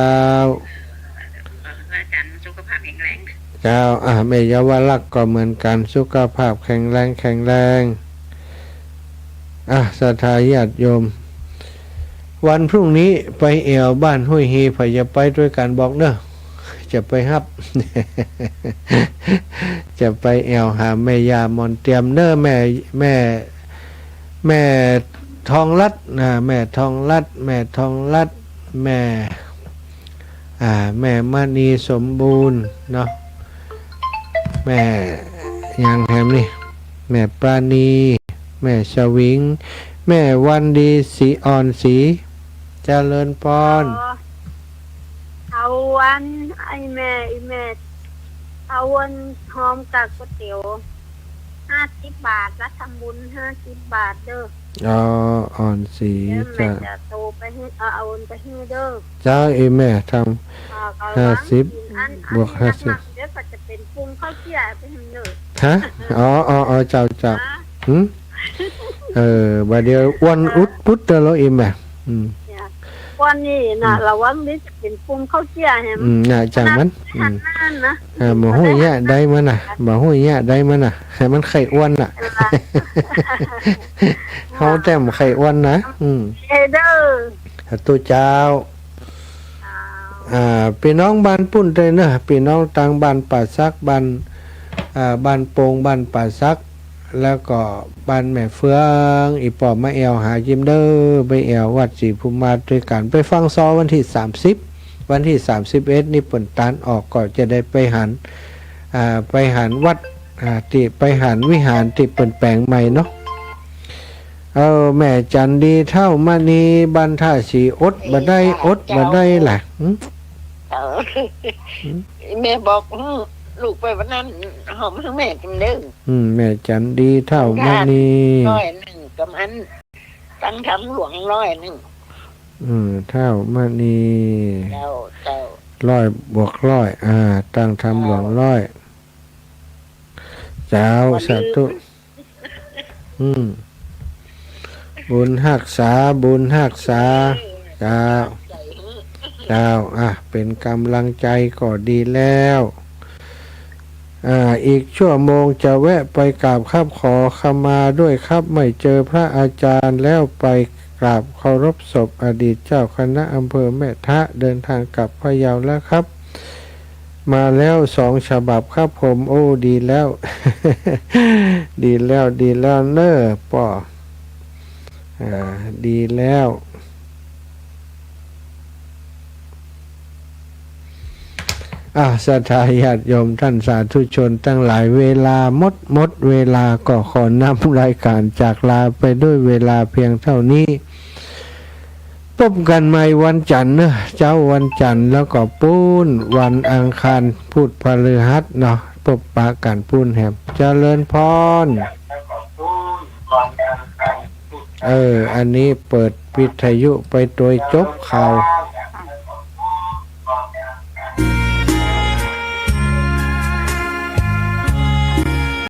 อาจ๋ารย์สุขภาพแข็งแรง เจ้า อ่า แม่เยาวลักษณ์ก็เหมือนกัน สุขภาพแข็งแรง แข็งแรง อ่ะ ศรัทธาญาติโยม วันพรุ่งนี้ไปแอ่วบ้านห้วยเฮ ใผจะไปตวยกั๋นบอกเน่อ จะไปฮับ จะไปแอ่วหาแม่ย่าหม่อนเตียมเน่อ แม่ แม่ แม่ทองลัดนะ แม่ทองลัด แม่ทองลัด แม่ อ่า แม่มณีสมบูรณ์เนาะ แม่หยังแหมนี่ แม่ปราณี แม่สวิง แม่วันดี ศรีอ่อนศรี เจริญพร อ๋อ เอาอัน ไอ้แม่ ไอ้แม่ เอาอันฮ้อมกับก๋วยเตี๋ยว ห้าสิบบาท แล้วทำบุญห้าสิบบาทเด้อ อ๋อ อ่อนศรี เดี๋ยวแม่ จ้ะ จะโทรไปหื้อ เอา เอาโอนไปหื้อเด้อ เจ้า ไอ้แม่ทำ อ่า ก็ ห้าสิบ หวังกิ๋นอัน บวก อันนี้ ห้าสิบ หนักๆ เดี๋ยวก็จะเป๋นปุ่มข้าวเจี๊ยบไปหื้อเด้อ ฮะ อ๋อ อ๋อ อ๋อ เจ้า เจ้า ฮะ หืม เออ บ่าเดี่ยวอ้วนอุดปุ๊ดเด้อแล้ว ไอ้แม่ อืม เนี่ย วันนี้น่ะ อืม ระวังเดี๋ยวจะเป๋นปุ่มข้าวเจี๊ยบแหม อืม น่ะ จ้างมัน ขนาด อืม หันหน้านะ อ่า บ่ฮู้เยียะใดมันน่ะ บ่ฮู้เยียะใดมันน่ะ หื้อมันใค่อ้วนน่ะ เออ เฮาแต้มใค่อ้วนนะ อืม เออเด้อ สาธุเจ้า เจ้า อ่า ปี้น้องบ้านปุ้นตวยเน่อ ปี้น้องตางบ้านป่าสัก บ้าน อ่า บ้านโป่ง บ้านป่าสัก แล้วก็บ้านแม่เฟือง อี่ป้อมาแอ่วหาจิมเน่อ ไปแอ่ววัดศรีภูมิมาตวยกั๋น ไปฟังซอวันตี้สามสิบ วันตี้สามสิบเอ็ดนี่เปิ้นตานออก ก็จะได้ไปหัน อ่า ไปหันวัด อ่า ตี้ ไปหันวิหารตี้เปิ้นแป๋งใหม่เนาะ เออ แม่จันดี เฒ่ามณี บ้านท่าสี อดบ่ได้ อดบ่ได้ล่ะ หืม เออ หืม แม่บอก หืม ลูกไปวันนั้น ฮ้อมหื้อแม่กิ๋นเน่อ อืม แม่จันดี เฒ่ามณี ร้อยนึ่งกับอัน ตังค์ทำหลวงร้อยนึ่ง อืม เฒ่ามณี เจ้า เจ้า ร้อยบวกร้อย อ่า ตังค์ทำหลวงร้อย เจ้า เจ้า บ่ลืม สาธุ อืม บุญฮักษา บุญฮักษา เจ้า เจ้า อ่ะ เป๋นก๋ำลังใจ๋ก็ดีแล้ว อ่า อีกชั่วโมงจะแวะไปกราบครับ ขอขมาด้วยครับ ไม่เจอพระอาจารย์แล้ว ไปกราบเคารพศพอดีตเจ้าคณะอำเภอแม่ทะ เดินทางกลับพะเยาแล้วครับ มาแล้วสองฉบับครับผม โอ้ ดีแล้ว ดีแล้ว ดีแล้วเน่อป้อ อ่า ดีแล้ว อ่า ศรัทธาญาติโยมท่านสาธุชนตังหลาย เวลาหมด หมดเวลา ก็ขอนำรายก๋านจากลาไปด้วยเวลาเพียงเท่านี้ พบกั๋นใหม่วันจั๋นทร์เน่อ เจ๊าวันจั๋นทร์ แล้วก็ปู๊นวันอังคาร พุธพฤหัสเนาะ พบปะกั๋นปู๊นแหม เจริญพร เออ อันนี้เปิดวิทยุไปโตยจบข่าว